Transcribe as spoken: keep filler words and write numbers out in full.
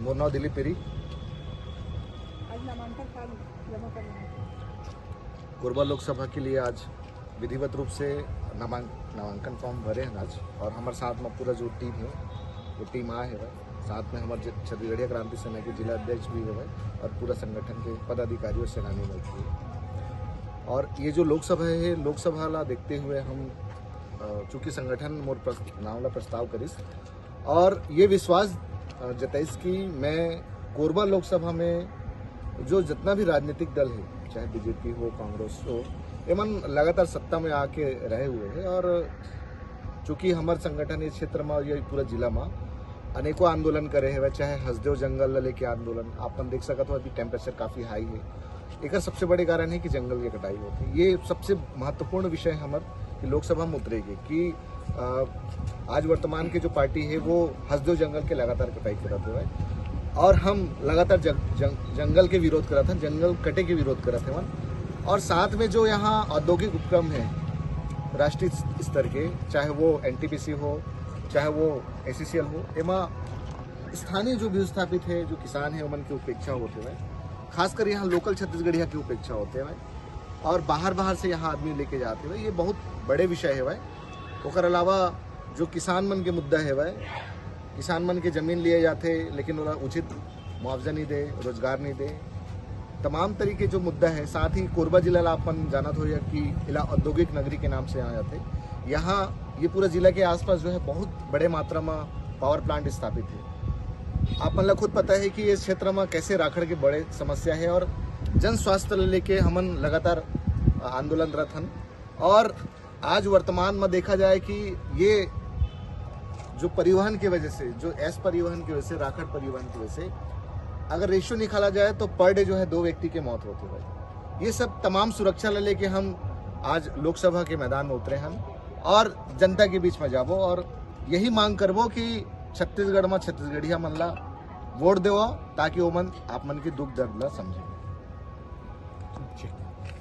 मोर नाम दिलीप पेरी। आज नामांकन फॉर्म जमा करना है। कोरबा लोकसभा के लिए आज विधिवत रूप से नामांक नामांकन फॉर्म भरे हैं आज। और हमारे साथ में पूरा जो टीम है, वो टीम आए है भाई। साथ में हमारे ज- छत्तीसगढ़िया क्रांति सेना के जिला अध्यक्ष भी है भाई, और पूरा संगठन के पदाधिकारी और सेनानी बैठी है। और ये जो लोकसभा है, लोकसभा ला देखते हुए हम, अ, चूंकि संगठन मोर प्रस- नाम ला प्रस्ताव करिस, और ये विश्वास, अ, जताइस कि मैं कोरबा लोकसभा में जो जितना भी राजनीतिक दल है, चाहे बीजेपी हो, कांग्रेस हो, एमन लगातार सत्ता में आके रहे हुए हैं। और चूंकि हमारे संगठन इस क्षेत्र में, ये पूरा जिला में अनेकों आंदोलन करे हुए, चाहे हसदेव जंगल ला लेके आंदोलन, आप मन देख सकत हो अभी टेम्परेचर काफ़ी हाई है। एकर सबसे बड़े कारण है कि जंगल के कटाई होती है। ये सबसे महत्वपूर्ण विषय है हमार कि लोकसभा में उतरेगी कि, अ, आज वर्तमान के जो पार्टी है, वो हसदेव जंगल के लगातार कटाई करत है, और हम लगातार जंग, जंग, जंगल के विरोध करत हैं, जंगल कटे के विरोध करत हैं। और साथ में जो यहाँ औद्योगिक उपक्रम है राष्ट्रीय स्तर के, चाहे वो एनटीपीसी हो, चाहे वो एसईसीएल हो, एमा स्थानीय जो विस्थापित है, जो किसान है, उमन की उपेक्षा होते हुए, खासकर यहाँ लोकल छत्तीसगढ़िया की उपेक्षा होते हुए, और बाहर बाहर से यहाँ आदमी लेके जाते हुए, ये बहुत बड़े विषय है भाई। ओकर अलावा जो किसान मन के मुद्दा है भाई, किसान मन के जमीन लिए जाते, लेकिन ओला उचित मुआवजा नहीं दे, रोजगार नहीं दे, तमाम तरीके जो मुद्दा है। साथ ही कोरबा जिला ला अपन जानत हो कि इला औद्योगिक नगरी के नाम से यहाँ जाते, यहाँ ये पूरा जिला के आसपास जो है बहुत बड़े मात्रा में पावर प्लांट स्थापित है। आप मन ला खुद पता है कि इस क्षेत्र में कैसे राखड़ के बड़े समस्या है, और जन स्वास्थ्य ले लेके हमन लगातार आंदोलन रत हन। और आज वर्तमान में देखा जाए कि ये जो परिवहन की वजह से, जो एस परिवहन की वजह से, राखड़ परिवहन की वजह से अगर रेशियो निकाला जाए तो पर डे जो है दो व्यक्ति के मौत होती है। ये सब तमाम सुरक्षा ले लेके हम आज लोकसभा के मैदान में उतरे हैं और जनता के बीच में जाबो और यही मांग करबो कि छत्तीसगढ़ में छत्तीसगढ़िया मन ला वोट देवो, ताकि वो मन आप मन के दुख दर्द ला समझे।